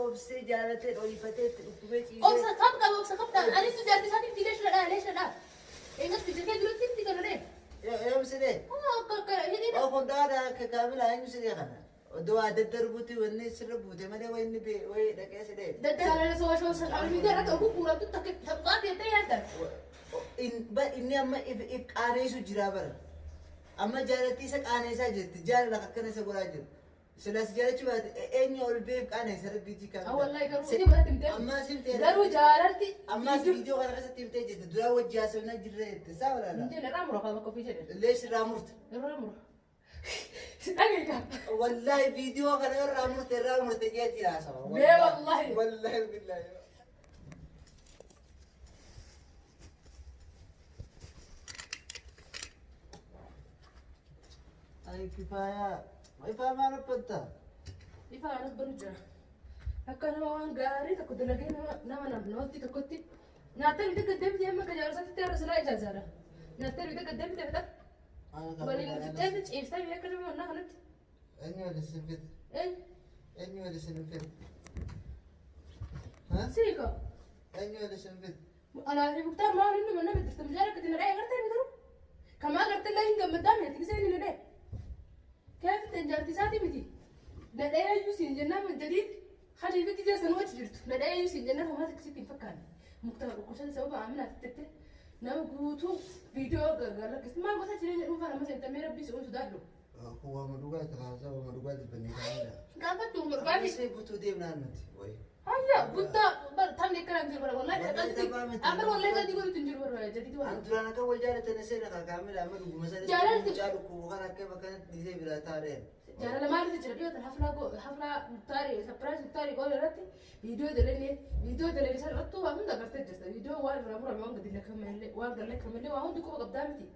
obsee jaalatee dho'ifatee itti dhukkubee ciisee. Obsa kam qaba obsa kam dha? Anis tu jaartii isaatiin fiilee shira dha leesha dha. Eenyas bijirkee jirutti itti galulee. Eenyu sidee? Akka akka hidhii Oo kun dhaadha akka kaamila eenyu sidee kana? Oddoo waa daddarbuutti wanni sirra buute malee wayi inni bee wayi dhaqee sidee. Daddaalala sooshoon salphaan miidiyaa irratti oguu guuramtu takka taphaa teettee yaadda. Inni amma if qaaneessu jira bara. Amma jaalattii isa qaaneessaa jirti. Jaalala akkana isa godhaa jiru. Silaas jaalachuu baate eenyu ol beef qaaneessa rabbii jii Ah, wallahi garuu isii godhatti himtee. Ammaa si himtee. Garuu jaalalti. Ammaas viidiyoo kana keessatti himtee jirti. Duraa wajji haasofnaa jirra jette. Saa walaala. Hin jenne irraa mura kan bakka ofii jedhe. Illee sirraa murte. Irraa mura. Dhageeka. Wallahi viidiyoo kana irraa murte irraa murte jeetii haasawa. Mee wallahi. Wallahi billahi. Ay kifaayaa. Ifaa maal uffatta? Ifa anas baru jira. Akka nama waan gaarii tokko dalagee nama nama namatti tokkotti nyaattee bitee gaddeebitee amma akka jaarsaatti irra silaa ijaazaadha. Nyaattee bitee gaddeebitee fixa. Waliin fixxee ciiftee akka nama mannaa kanatti. Eenyu waliin sin fixe? Eenyu waliin sin fixe? Siika. Eenyu waliin sin fixe? Anaa fi Muktaar maal inni manna bidirta mijaara akkatti na dha'e agartee mitiru. Kamaa agartee illee hin gammaddaa miti gisee inni na dha'e. Keefi jaartii isaatii miti. Na dha'ee iyyuu siin jennaan jadiid hajii fi gisee sanuu achi jirtu. Na dha'ee iyyuu siin jennaan homaa sitti hin fakkaanne. Muktaar dhukkubsate sababa Aaminaatti tette nama guutuu viidiyoo gargaaraa maal gosa jireenya dhuunfaa nama seentamee rabbii si oolchu daadhu. Waama dhugaa kaasaa waama dhugaa dubbannee kaa'udha. Gaafadhu dhugaatii. Isee butuu deemnaan nuti. Wayi. Hayya buttaa bar taphni akkana hin jiru bara wallahi Wallahi qalbii taphaa miti. amma wallahi qalbii godhutti hin jiru bara jadiidi An wallahi. duraan akka wal jaalatan seena kan kaamila amma dhuguma sana Jaalalti- mucaa dhukkubu kan akka bakka dhiisee biraa taareen. Jaalala maalitu jira dhiyootan haflaa go haflaa muktaarii sapiraayis muktaarii goone irratti viidiyoo dalennee viidiyoo dalennee sana irrattuu waa hunda agartee jirta viidiyoo waan irraa murame waan gadi lakkamallee waan gad lakkamallee waa hundi quba qabdaa miti.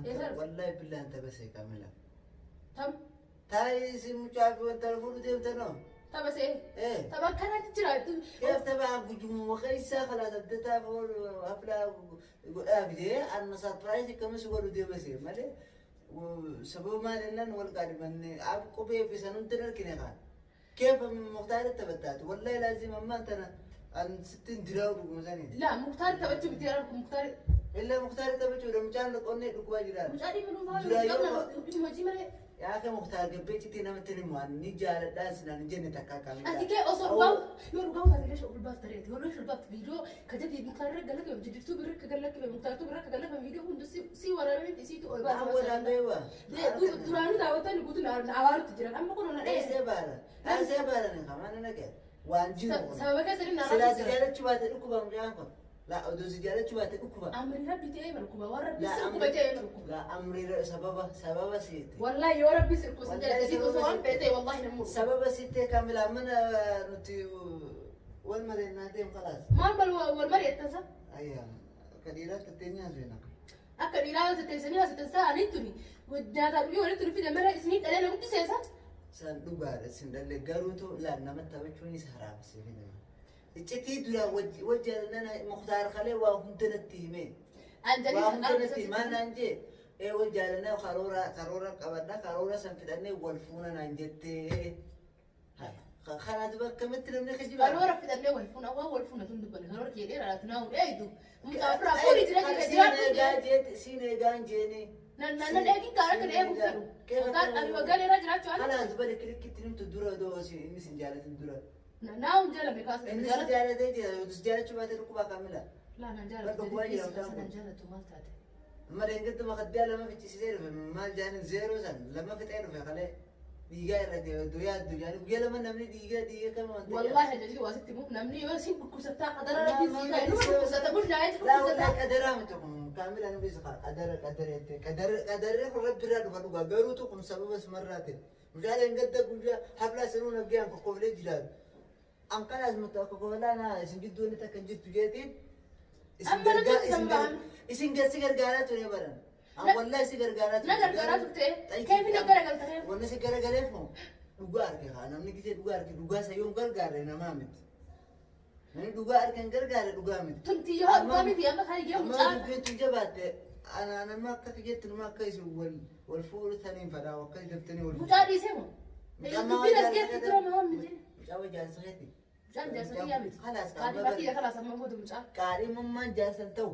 Eessa? Wallahi billaan taphasee kaamila. Tam Taa'ee si mucaa fi wanta fuudhu deemtanoo. tapha see Eh. tapha akkanatti jira. Keef taphaa gujumuma keessaa kalaas addataa haflaa godhaa fidee anna sarpiraayis akkamis godhu deemase malee sababa maal jennaan wal qaadhimanne ab qubee fi san hundi argine kaan. Keef muktaara taphattaati wallahi laazim ammaan tana an sittiin diraa'u dhuguma saniin. Laa muktaari taphachuu miti jedhan muktaari Illa muktaara taphachuudha mucaan qonnee dhukkubaa jiraata. mucaa dhimma dhuunfaa Dura qabna yoo- dhimma hojii malee. Yaa akka muktaar gabbee citii namatti himu an ni jaaladhaan sinaan hin jenne takka akkamidha. Ati kee osoo dhugaa yoo dhugaa taate leesha ulbaaf tareeti yoo leesha ulbaaf viidiyoo kajati muktaar irra galakkifame jijjiirtuu birra akka galakkifame muktaartuu birra akka galakkifame viidiyoo hundi si waraabee miti isiitu ol Waan waraabee waa. Duraanuu daawwattoonni guutuun awaarutti jiran amma kun na Eessee dheere. baala. Eessee baala ni kamaan na gala. Waan jiru kun. Sababa keessa inni Silaa si naannoo jira. jaalachuu baate dhukkuba mucaan kun. Laa oduu si jaalachuu baate dhukkuba. Amri rabbi ta'ee markuba waan rabbi Laa sirkuba ta'ee markuba. Laa amri sababa sababa siite. Wallahi yoo rabbi sirku sin Wallahi jaalate osoo waan sababa feete wallahi namuu. Sababa siite kaamila mana nuti wal mareenaa deem khalaas. Maal bal wal mari'attansa? Ayyaa akka dhiiraatti atteenyaa seenaa. Akka dhiiraa yoo tetteessanii as tetteessaa ani tuni nyaataa dhugee walitti nufi malee isinii dhalee na guddiseessa. San dhugaadha sin dhalle garuutu laa namatti taphachuunis haraama siif hin himu. Iccitii duraan wajji nana muktaar kalee waa hunda natti hime. An Waa hunda natti jalii maal naan jee ee wal jaalannaa karoora karoora qabadha karoora san fidhannee wal fuuna naan jettee. Kanaatu akkamitti namni kijibaa? Karoora fidhannee wal fuuna waan wal fuuna tun dubbanne karoora kee dheeraadha tunaa hundee eegdu. Mucaa ofirraa fuudhii jira jira Siin jiraadhu. eegaa jeeti siin eegaan jeeni. Nan nan nan eegin kaara kan eegu fedhu. Waggaan ani waggaa dheeraa jiraachuu ala. Kanaas bari kilikitti nimtu dura odoo inni sin jaalatin dura. Naa hun jaalame kaasa. Inni si jaalatee jira yoo si jaalachuu baate dhukkubaa kamila. Laa nan jaalatu. Dhukkuba jira mucaan Nan kun. jaalatu maal taate? Amma deengatti makaddaa lama fichisiisee dhufe maal jaanin zeeroo san lama fixee dhufe kalee dhiigaa irra ta'e odoo yaaddu jaani guyyaa lama namni dhiigaa dhiiga kama wanta Wallahi ajajii waa sitti himu namni yoo si dhukkubsattaa qadara rabbii sii kaa'e numa dhukkubsata bulchaa'ee si Laa wallahi dhukkubsata. qadaraa miti kun kaamila nu dhiisa qadara qadara jettee qadara qadarri kun rabbi irraa dhufa dhugaa garuutu kun sababa sumarraa ta'e mucaaleen gadda guyyaa haflaa sanuu naggayaan kokkofilee jiraatu. An kalaas mata kokkofolaa naa isin gidduu inni takka hin jirtu jeetiin isin Amma namni gargaa isin sababa gar- isin gar- si gargaaraa ture baran. An Na- wallahi si gargaaraa ture. Na gargaaraa turte. Xayyii- Keefi na garagalta kee. Wanni si garagaleef moo dhugaa arge haa namni gisee dhugaa arge dhugaa isa yoom gargaare namaa miti. Namni dhugaa arge hin gargaare dhugaa miti. Tunti yoo dhugaa miti amma kan iyyuu Amma mucaa. dubbiin tun jabaatte ana nama akka kiyyatti nama akka isin wal wal fuudhutaniin fadhaa akka daftanii wal Mucaa dhiisee moo? Mucaa Dubbiin as maal geetti dura maa miti. Mucaa wajjin saheeti. Mucaan jaarsa kiyyaa miti. Khalaas Qaadhimaa kiyya khalaas amma booda mucaan. Qaadhimummaan jaarsan ta'u.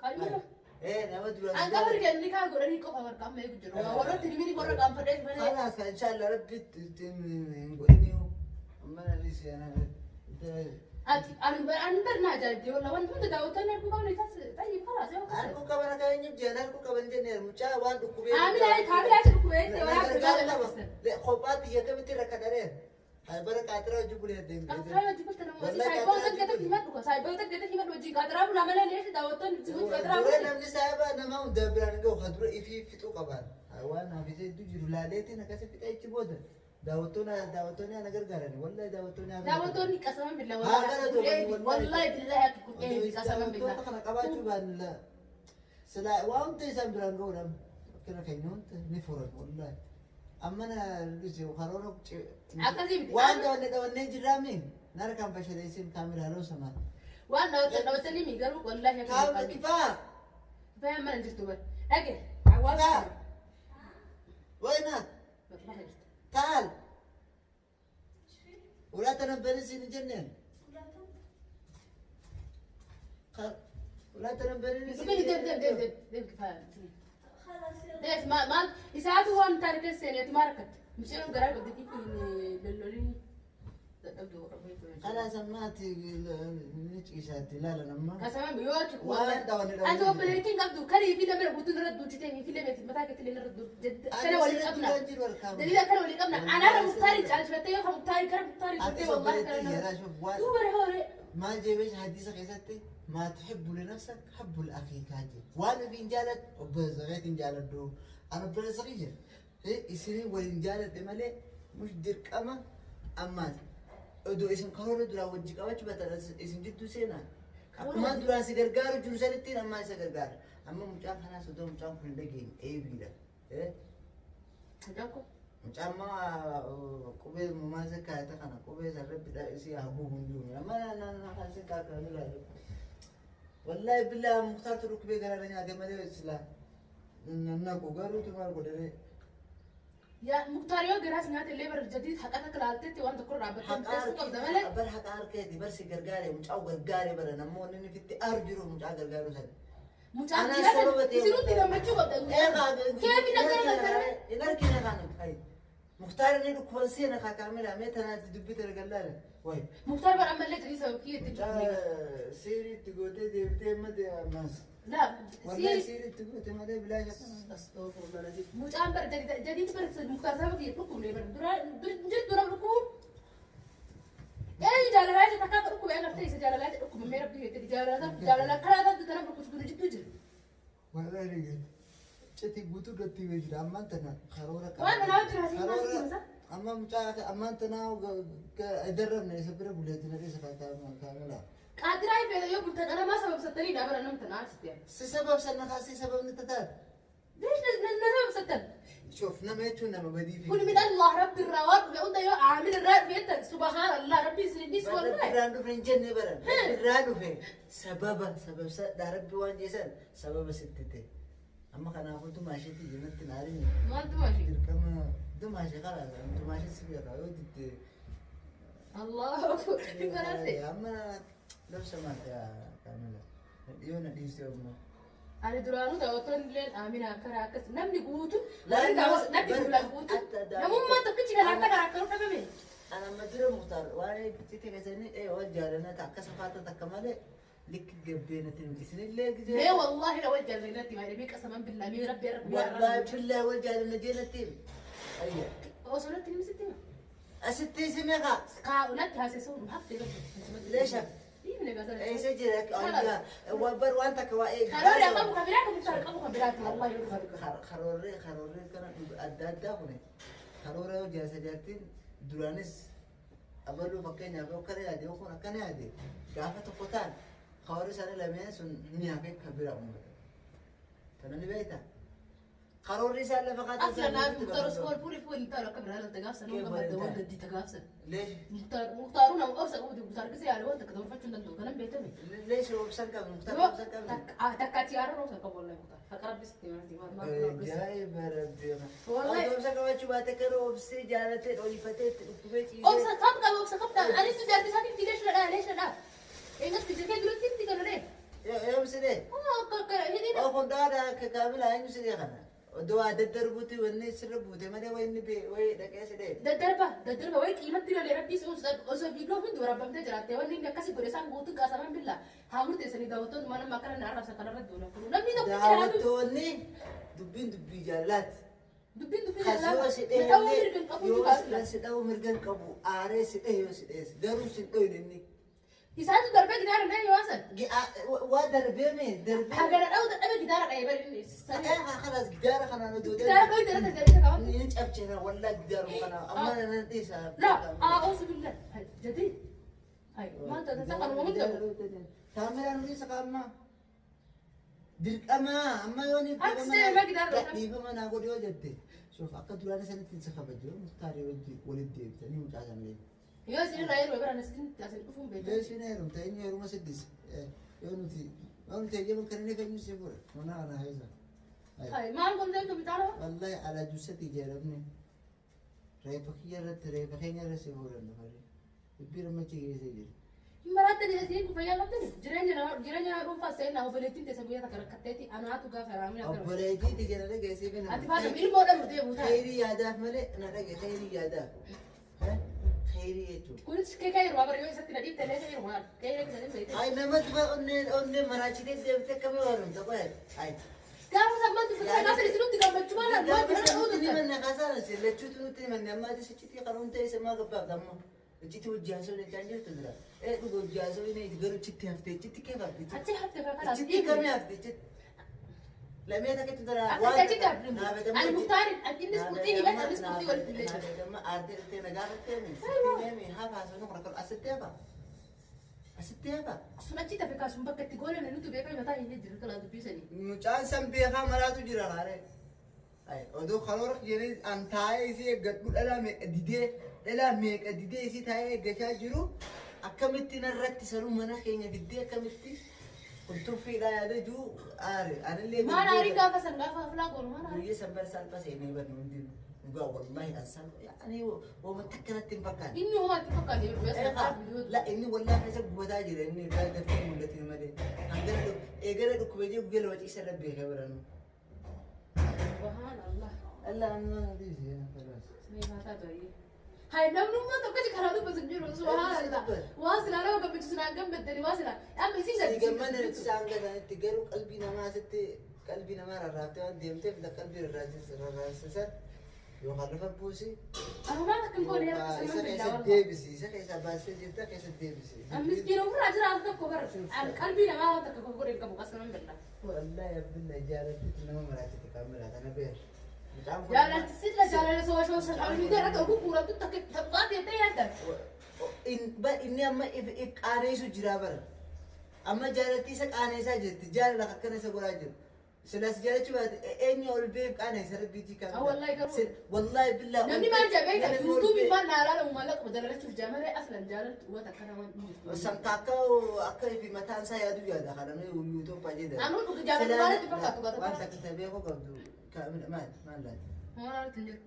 Qaadhimummaa. Ee nama duraan. An qabri kenni kaa godhanii qofa barka amma eegu jiru. Warratti himini warra qaanfadhee malee. Khalaas kan inshallah rabbi hin godhini. Amma na dhiisi ana. Ati an an barnaa ajaa'ibdee walla wanti hunda daawwattoonni arguu qabne tas tayyib khalaas yoo akkas. Harkuu qaban akka eenyu jeen harkuu qaban jenneen mucaa waan dhukkubee. Kaamilaa kaamilaa isa dhukkubee itti waraabbi gaala lakkistan. Kophaatti yakkamitti rakkadhareen. Bara qaatiraa hojii bulee deemte. Qaatiraa hojii bulta nama hojii saayiboota gata himadhu ka saayiboota gata himadhu hojii qaatiraa bulaa malee leeshi daawwattoonni si hojii qaatiraa Dura bulaa. namni saayiba nama hunda biraan gahu ka dura ifii fixuu qaban. Waan hafisee hedduu jiru laaleetiin akkasi fixa ichi booda. Daawwattoonni daawwattoonni ana gargaaran wallahi daawwattoonni ana Daawwattoonni qasaman billaa Haa galatoomani wallahi wallahi billahi akka kun eebi qasaman billaa. Daawwattoota kana qabaachuu baanna. Silaa waan hunda isaan biraan gahu dha. Akkana keenya hunda ni furan wallahi. Amma na dhise karoora Akkasii miti. waan dhawanne dhawannee jirraami. Narkaan fashaleessin kaameraa loo samaa. Waan daawwattan daawwattanii mi garuu wallahi akka Kaama kun kifaa. Kifaa mana jirtu bar. Dhage hawaasa. Kifaa. Wayna Maxxansa jirtu. taal. Ulaa tanan siin hin jenneen. Ulaa tanan siin Dhufini deem deem deem deem deem kifaa. Dees maal isaatu waan taane keessa seeneeti maal rakkatte? Mucaan garaa qabdi lolloliin dadhabdu Kalaas ammaati ni ciisaatti ilaalan amma. Kasama yoo ati Waan dhawanne dhawanne ati obboleettiin qabdu karii fi nama guutuun irra duuchitee fi filee mataa keetti illee irra duuchite akkana walii qabna. Dalila akkana walii qabna. Anaarra muktaarii caalchifattee yoo ka muktaarii kara muktaarii Ati turtee wallahi kana obboleettii nama. yeraa shuuf waan Duuba hoore. maal jeebees hadiisa keessatti maa tuhibbu linafsak habbu liakhiikaa jee waan ofiin jaaladhu obboleessa keetiin jaaladhu an obboleessa kiyya isinii waliin jaaladhe malee mush dirqama ammaati odoo isin karoora duraa wajji qabachuu baatan isin jidduu seenaa akkumaan duraan si gargaaru jiru sanittiin ammaa isa gargaara amma mucaan kanaas odoo mucaan kun hin dhageenye eebiidha. Mucaan kun. Mucaan maa qubee mumaasa kaayata kana qubee san rabbi dha isii haa gubu hin jiru. Amma na kan si kaaka ni laala. Wallahi billahi Muktaartu dhukkubee garaa na nyaate malee sila naqu garuu maal godhanii. Yaa Muktaar yoo garaas nyaate illee bara jadii haqa takka laaltetti waan tokko irra dhaabbattee murteessuu qabda malee. Bar haqa harkeeti bar si gargaare mucaa gargaare bara namoonni inni fitti aaru jiru mucaa gargaaru sana. Mucaan Anaa dhiira sababa kan ta'e isinutti gammachuu qabda. Keefi naggara galtare. Hin argine kan nuti. Muktaar inni dhukkuban seena kaakaamila mee tanaatti dubbite gallaale. Wayi. Muktaar bara ammallee jedhii sababa kiyya itti Mucaa seeriitti gootee deebitee mate ammas. Laa Wallahi si seeriitti goote malee bilaasha kana. Astaghfirullah lazim. Mucaan bara jadiitti bara Muktaar sababa kiyya dhukkubne bara dura jirtu nama dhukkubu. Ee jaalalaa isa takka akka dhukkube agartee isa jaalalaa isa dhukkuba mee rabbi keetti jaalalaa jaalalaa karaa taatu tana dhukkubsitu jidduu jira. Wallahi dhige. Citi guutuu gatti himee jira ammaan tana karoora qaba. Waan kanaa wajjin haasa'in maal sitti himasa? Amma mucaa ammaan tana darrabne isa bira buleetti na dhiisa kaamila. Qaatiraa hin feete yoo bultan anamaa sababsattanii bara nam tana aarsitti. Si sababsan na kaasii sababni tataate. Leesh na sababsattan? Shoof nama jechuun nama badii fi. Kun min Allah rabbi irraa waan dhufe hunda yoo aamil irraa dhufe jettan subhaan Allah rabbi isin hin dhiisu wallahi. Irraan dhufe hin jenne baran. Irraa dhufe sababa sababsadha rabbi waan jeesan sababa sitti ta'e. Amma kanaafuu tumaasheetti jennatti naarin Maal tumaashee? dirqama tumaashee karaa tumaashee si beekaa yoo ditte. Allahu akbar. Hin baratte. Amma labsa maata kaamila. Dhiyoo na dhiiste ammoo. Ani duraanuu daawwattoonni illee aamina akkana akkas namni guutuun Laa, warri daawwatu natti bar- fuulaan guutuun akka daawwatu- namummaa tokkichi kan akka karaa akka dhabame. Ana amma dura Muktaar waan cite keessanii ee wal jaalanna akka safaata takka malee likki gabbeenatti miti isinillee gisee. Mee wallahi la wal jaallanatti maal mee qasaman billaa mee rabbi irra guyyaa Wallahi billahi wal jaalanna jeenatti. Ayya. Osoo natti himi sitti hima. Asitti isi meeqa? Kaa natti haasessuun haftee Leesha. Dhiibne gaazaa. Eessa jira? Bar waan takka waa'ee. Karoora qabu kan biraa kan Muktaar qabu kan biraati wallahi yoo dhugaa. Karoorri karoorri kana adda addaa kuni karoora yoo jaarsa jaartiin duraanis abaluu fakkeenyaaf yoo akkana yaade yoo kun akkana yaade gaafa tokko ta'an karoorri isaanii lameen sun ni hafe kan bira uummata. Kana ni beektaa? Karoorri isaan lafa kaatan Asla naa Muktaar osoo wal fuudhee fuudhee taa'u akka biraa lafa gaafsan nama gadda wal gaddi gaafsan. Leesh. Muktaaruu nama obsa qabu Muktaar gisee yaale waan takka dabarfachuu hin danda'u. Kanan beektame. Leesha obsan qabnu, Muktaar obsan qabnu. Takka ati yaara obsan qabu wallahi Muktaar. Haqa rabbis itti maati maal maal. Ajaa'iba rabbi. Wallahi. Obsa qabachuu baate kan obsee jaalatee dho'ifatee itti dhukkubee ciisee. Obsa kam qaba obsa kam qaba. Anis jaartii isaatiin fiilee shira dhaa leesha dhaa. Innis bijirkee duratti itti galuudhee. Eemsidee. Akka akka hidhii. Oo kun dhaadhaa akka kaamilaa eenyu sidee kana. Oddoo waa daddarbuutti wanni sirra buute malee wayi wayi dhaqee sidee. Daddarba daddarba wayi qiimatti lolee rabbii osoo viidiyoo hundi waraabamtee jiraatte wanni inni akkasi godhe isaan guutuu qaasaman billaa haa murteessanii daawwattoonni mana amma akkana na arrabsan kanarratti duula kun namni tokkichi jiraatu Daawwattoonni dubbiin dubbii jaalaati. Dubbiin dubbii Kasi yoo jaalala si dhee dhawuu mirga hin qabu yoo kaasila si dhawuu mirga hin qabu aaree si dhee yoo si dhees garuu si dhoyin inni. Isaatu darbee gitaara dhahee yoo haasan Waa darbee mee darbee. Hagana dhawuu dadhabee gitaara dhahee bari inni Kalaas gitaara kanaan odoo gitaara dhawuu irratti darbee qabamte. Ni cabcheera wallaa gitaaruma kana amma nan dhiisa. La a'uuzu billah jadii hay maal taate kanuma hunda. Kaameraan dhiisa qaama. Dirqama amma yoo ni Harki seema gitaara dhahee. Dhiifama naa godhi yoo jette. Suuf akka duraan sanitti isa kabaju Muktaarii wajjin walitti deebitanii mucaa sana deemu. Yoo isin irraa yeroo bira isin asin dhufuun beektu. Leeshin heerumta inni heeruma siddis. Yoo nuti yoo nuti eeyyama kan inni feenyu si fuudha. Mana kana keessa. Hay maal kun deemtu bitaara. Wallahi ala jussati jedhamne. Reeffa kiyya irratti reeffa keenya irra si fuudhan dhufanii. Dubbii rammachi keessa jira. Maraatti isin kun fayyaa qabdani jireenya nama jireenya nama dhuunfaa seenaa obboleettiin teessa guyyaa takka rakkatteetti anaatu gaafa raamina akka. Obboleettii tiyya na dhageessee fi Ati faata ilmoo dhabdu deemu ta'a. Khayrii yaadaaf malee na dhage khayrii yaadaaf. Khayrii jechuudha. Kunis keekaa yeroo bara yoo isatti na dhiibte illee yeroo maal keekaa keessatti seete. Ay namatti ba onnee onnee maraachitee deemtee akkamii warumta qoya. Ay. Gaafa sammaan dubbisa gaafa isin nutti gammachuu maal maal bira dha'uu Nutti turtan. manna kaasaan lachuutu nutti manne amma ati sichitii qaruun ta'e isa maa gabbaaf amma. Ichitti hojii haasoo jechaa jirtu jira. Ee dhuga hojii haasoo inni garuu ichitti haftee ichitti keef hafte. Achi hafte kaakaas. Ichitti kamii hafte ichitti. Lamee takkitu dara. Akka achitti hafte. Ani Muktaarin innis qurxii himate anis qurxii walitti illee jira. Amma aartee dhuftee na gaafattee mi? Sitti mi hafa haasoo nu qorakkoo asitti hafa. Asitti hafa. Sun achitti hafe kaasuun bakka itti goolame nuti beekaa mataa hin jiru kalaa dubbisanii. Mucaan san beekaa maraatu jira kaaree. Odoo karoora jedhee an taa'ee isii eeggadhu dhalaa meeqa didee dhalaa meeqa didee isii taa'ee eeggachaa jiru akkamitti narratti sanuu mana keenya diddee akkamitti kun tuffiidhaa yaada jiru aare anillee. Maal aarii gaafa san gaafa haflaa goonu maal aarii. Guyyaa san bara salpha seenee barnu hundinuu dhugaa wallahi an salpha ani hooma takka natti hin fakkaanne. Inni homaa itti fakkaate yeroo guyyaa san gaafa La inni wallahi keessa gubataa jira inni irraa daftee mul'ate malee hangana eegala dhukkubee jiru guyyaa lama ciisa irra beekee baranu. Subhaan Allah. Allah amma dhiisi yaa Hay namnummaa tokkochi karaa dubbatu hin jiru. Subhaan Allah. Waan silaa nama gammachiisu naan gammaddani waan silaa. Amma isin Si gammadan isaan gasanitti garuu qalbii namaa asitti qalbii namaa rarraaftee waan deemteef qalbii rarraasisan yookaan lafa buusi. Anumaan akka hin goone Yookaan akka isa saman keessa billaa wallah. deebisi isa keessa baasee jirta keessa deebisi. An miskiina ofirraa jira al tokko bara. An qalbii namaa waan takka godhe hin qabu qasaman billaa. Wallahi abdullah jaalatti nama maraachite kaamilaa kana beer. Mucaan kun Jaalalti silla jaalala soosoo sooshaal miidiyaa irratti oguu guurattu takka taphaate jettee yaadda. Inni amma if qaaneessu jira bara. Amma jaalatti isa qaaneessaa jirti jaalala akkana isa godhaa jiru. Silas jaalachuu baate eenyu ol beef qaaneessa rabbiitii kaamilaa. Wallahi garuu. Wallahi billah. Namni maal jedha beektaa yuutuubiin maal naa ilaalamu maallaqa dalagachuuf jaamalee aslan jaalaltu waan akkana waan hin jirtu. Samta akka akka fi mataan isaa yaadu yaada kana mee yuutuub jedha. Anuu dhuga jaalala maalitti fakkaatu gata. Waan takka ta'e beekuu qabdu kaamila maal maal laata? Maal haala hin jiru.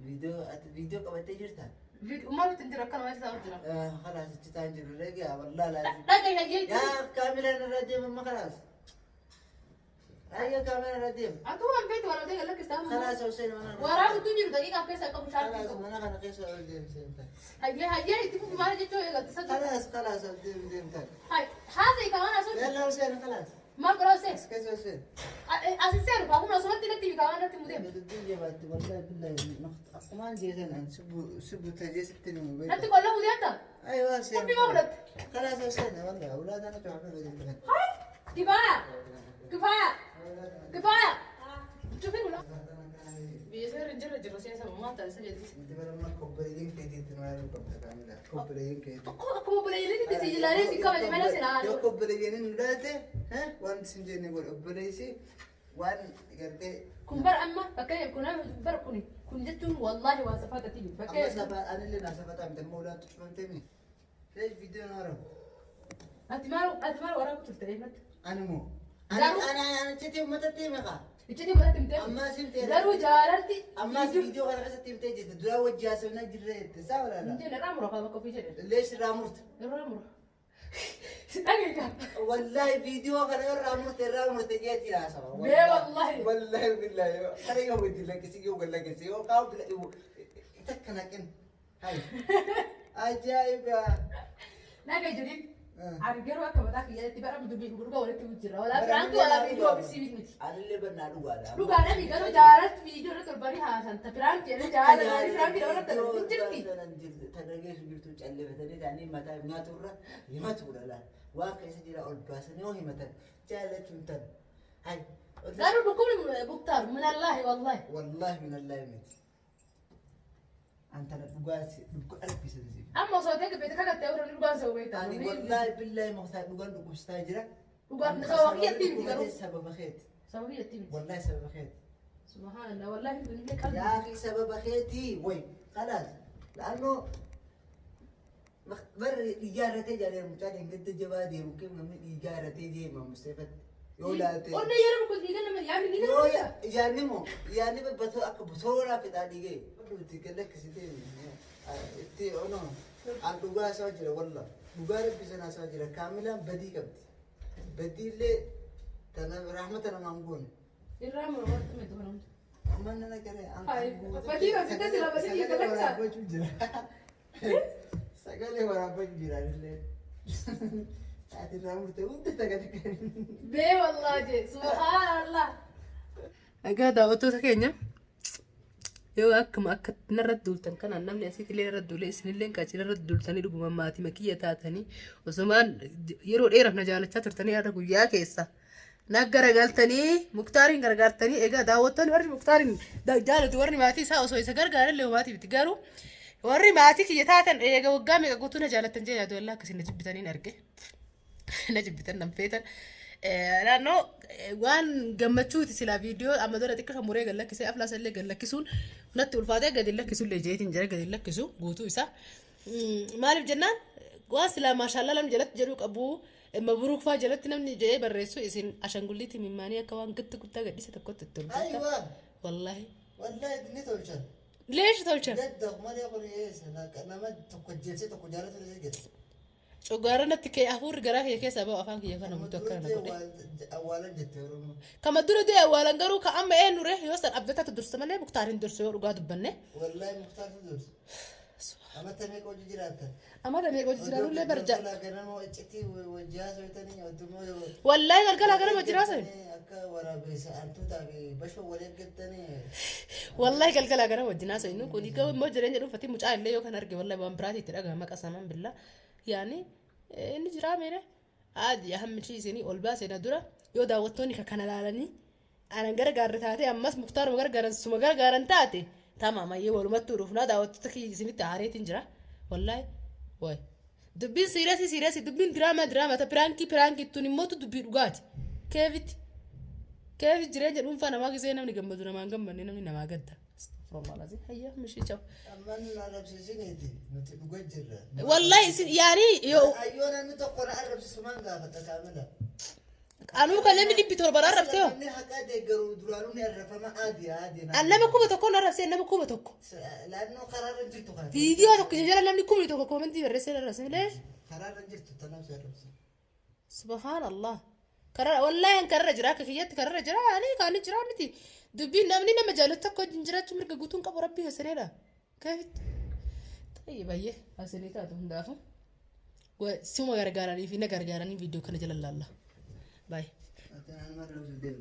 Viidiyoo ati viidiyoo qabattee jirtaa? Maal hin jiru akkana waan isaa jira. Khalaas achi ta'an jiru dhagaa wallahi laazim. Dhagaa hayyee. Yaa kaameraan irra deema amma khalaas. Ayyo kaameraan irra deema. Atu waan beektu waan odee lakkistaa. Khalaas Hussein mana. Waraabtu jiru daqiiqaaf keessa qabu shaartii Khalaas qabu. mana kana keessa ol deemsee. Hayyee hayyee itti fufi maal jechuu eegalte sadii. Khalaas khalaas ol deem deemtaa. Hay haasa'e kaawwan asuu. Yalla Hussein khalaas. Maal godhaa Hussein? Keessa Hussein. Asin seeru kaawwan asumatti natti kaawwan natti mudee. Dubbii jabaatti wallahi billahi akkumaan jeesan an sibbu tajeesitti nu beeku. Natti qolla mudeetta. Aywa Hussein. Qubbii maa godhatte? Khalaas Hussein wallahi awlaad ana cufa fi Hay kifaaya kifaaya kifaaya. Cufin ula. Biyya seerri hin jirre jirra seensa maal taasisa jedhis. Inti bara obboleeyyiin keetiitti maal qabda kaamila obboleeyyiin keetii. Akkuma obboleeyyiin si ilaalee si kabaje malee si ilaalu. Yoo obboleeyyiin nu dhalatte waan sin jenne godhe obboleessi waan gartee Kun bara amma fakkeenyaaf kun bara kuni Kun jechuun wallaahi waan safaatatti miti. Amma Fakkeenya safa anillee naa safataa miti, amma ulaan tuccufamtee mi? Leesh viidiyoo na warabu. Ati maal waraabu turte deematti? Ani moo? Garuu- Ani ani ani iccitii uummatatti hime kaa. Iccitii godhatti miti. Ammaa siin ta'e. Garuu jaalalti. Ammaas viidiyoo kana keessatti himtee jirti. Duraa wajji haasofnaa jirra jette. Saa walaala. Hin jenne irraa mura kaa bakka ofii jedhe. Leesh irraa murte. Irraa mura. Dhageessaa. Wallahi viidiyoo kana irraa murte, irraa murte jeetii haasawa. Bee wallahi. Wallahi billahi. Kana yoo wajji lakkisi, yoo gad lakkisi yoo kaa'u bila takka naqin. Hay. Ajaa'iba. Dhaga jedhin. Ani garuu akka mataa kiyyaatti bara dubbii dhugaa walitti jira. Walaa Bara piraanki namni walaa naa viidiyoo dhugaadha. ofii miti. Anillee bannaa dhugaadha. Dhugaadha mi garuu jaalalti viidiyoo irra torbanii haasan ta piraanki jedhee jaalala piraanki dabalata hin jirti. Tadhageessu jirtu callefatanii ta'anii mataa nyaaturra himatuudha laal. Waan keessa jira ol baasanii yoo himatan jaalachuun tan. Hay. Garuu dhukkubni Muktaar minallaahi wallaahi. Wallahi minallahi miti. Antana dhugaa dhugaa argisan si. Amma osoo ta'e beekte kakattee warra dhugaan sa'u beekta. Ani wallahi billahi Muktaar dhugaan dhukkubsataa jira. Dhugaan sababa kiyyatti miti garuu. Sababa keeti. Sababa kiyyatti miti. Wallahi sababa keeti. Subhaanallah wallaahi kun illee qalbii. يا اخي سبب خيتي وي خلاص، لانه بر إجارتي جالي مشان قد جوادي ممكن من إجارتي جي ما مستفد يولا Onnee yeroo kun dhiiga nama yaamni ni يو nama. يعني مو يعني بتو أك بتورا في ذلك تكلك سيدي إنتي أنا عن دوغا ساجرة والله دوغا ربي سنا ساجرة كاملة بدي كبت بدي اللي تنا رحمة أنا ما نقول. Irraa mura warra miti wanamtu. Amma nana kare an Hai, badii hojjete sila badii kiyya kalaqsa. Waraabachuu jira. Sagalee waraabachuu jira illee. Ati irraa murte hunda sagalee kan. Bee wallaahi jee subhaanallah. Egaa daawwattoota keenya, yoo akkuma akka narratti duultan kanaan namni asitti illee narratti duulee, isinillee qaacila irratti duultanii, dhuguma maatii makiyya taatanii osumaan yeroo dheeraaf na jaalachaa turtanii har'a guyyaa keessa na garagaltanii Muktaariin gargaartanii. Egaa daawwattoonni warri Muktaariin jaalatu, warri maatii isaa osoo isa gargaaran maatii miti, garuu warri maatii kiyya taatan eega waggaa meeqa guutuu na jaalattan jee yaadu wallaa akkasiin na jibbitaniin arge, na jibbitan nan feetan. Naannoo waan gammachuuti silaa viidiyoo amma dura xiqqoo muree gad lakkisee aflaasa illee gad lakkisuun natti ulfaatee gadi lakkisuullee jeetiin jira gadi lakkisu guutuu isaa. Maaliif jennaan, waan silaa maashaallaa namni jalatti jedhuu qabu, mabruuk faa jalatti namni jedhee barreessu, isin ashangulliitii mimmaanii akka waan gatti guddaa gadhiise tokkotti itti ulfaata. Aywa. Wallaahi. Wallahi ni tolchan. Leeshi tolchan. Gadda malee kun eessa nama tokko jeefsee tokko jaalatu ni jedha. Coggaara natti kee hafuurri garaa kiyya keessaa bahu afaan kiyya kana mutu akkana na godhe. Awwaalan jette Oromoo. Kama dura du'e awwaalan, garuu ka amma eenyure yoo san Abdataatu dursa malee Muktaar hin dursu yoo dhugaa dubbanne. Wallahi Muktaartu dursa. Amata meeqa hojii jiraata? Amata meeqa hojii jiraanullee barja. Ganama iccitii wajjii haasofitanii oddummoo. Wallaahi galgala ganama jiraasa. Akka waraabessa hantuutaa fi bashoo wal eeggattanii. Wallaahi galgala ganama wajjin haasofnu kun egaa immoo jireenya dhuunfatii mucaa illee yoo kan arge wallaahi waan biraati itti dhagahama qasaman billaa yaani inni jiraa meere aadi hammi isinii ol baase na dura yoo daawwattoonni ka kana laalanii anan gargaarre taate, ammas Muktaaruma gargaaran suma gargaaran taate tamaam ayyee walumattuu dhufnaa. Daawwattoota kiyya isinitti aareetiin jira wallaahi. Waay, dubbiin serious serious, dubbiin diraamaa diraamaa ta piraankii piraankii tun immootu dubbii dhugaati. Keefitti keefi jireenya dhuunfaa namaa gisee namni gammadu namaan gammanne namni namaa gadda. Astaghfirullah hayya mishii chaw. Amma nu arrabsiisiniiti nuti dhuga jirra. Wallahi isin yaani yoo Ayyoo, namni tokko na arrabsiisu maan gaafata kaamila. Anuu kan namni 700 arrabsee hoo? Namni haqaa deeggaru duraanuu ni arrafama, aadi aadi. An nama 1000 arrabsee, nama 1000. Laannoo karaarra jirtu kana. Viidiyoo tokko jala namni 10,000 koomentii barreessee arrabsee leesh. Karaarra jirtu tanaaf si arrabsa. Subhaanallah. Karaa wallahi an kararra jira, akka kiyyatti kararra jira, ani kaani jira miti. Dubbiin namni nama jaalatu tokko wajjin jiraachuu mirga guutuun qabu rabbii hasaneedha. Keefitti. Tayyee baay'ee hasanee taatu hundaafu. Suma gargaaranii fi na gargaaranii viidiyoo kana jala laalla. Baay'ee. Ati nama arrabsu deemu.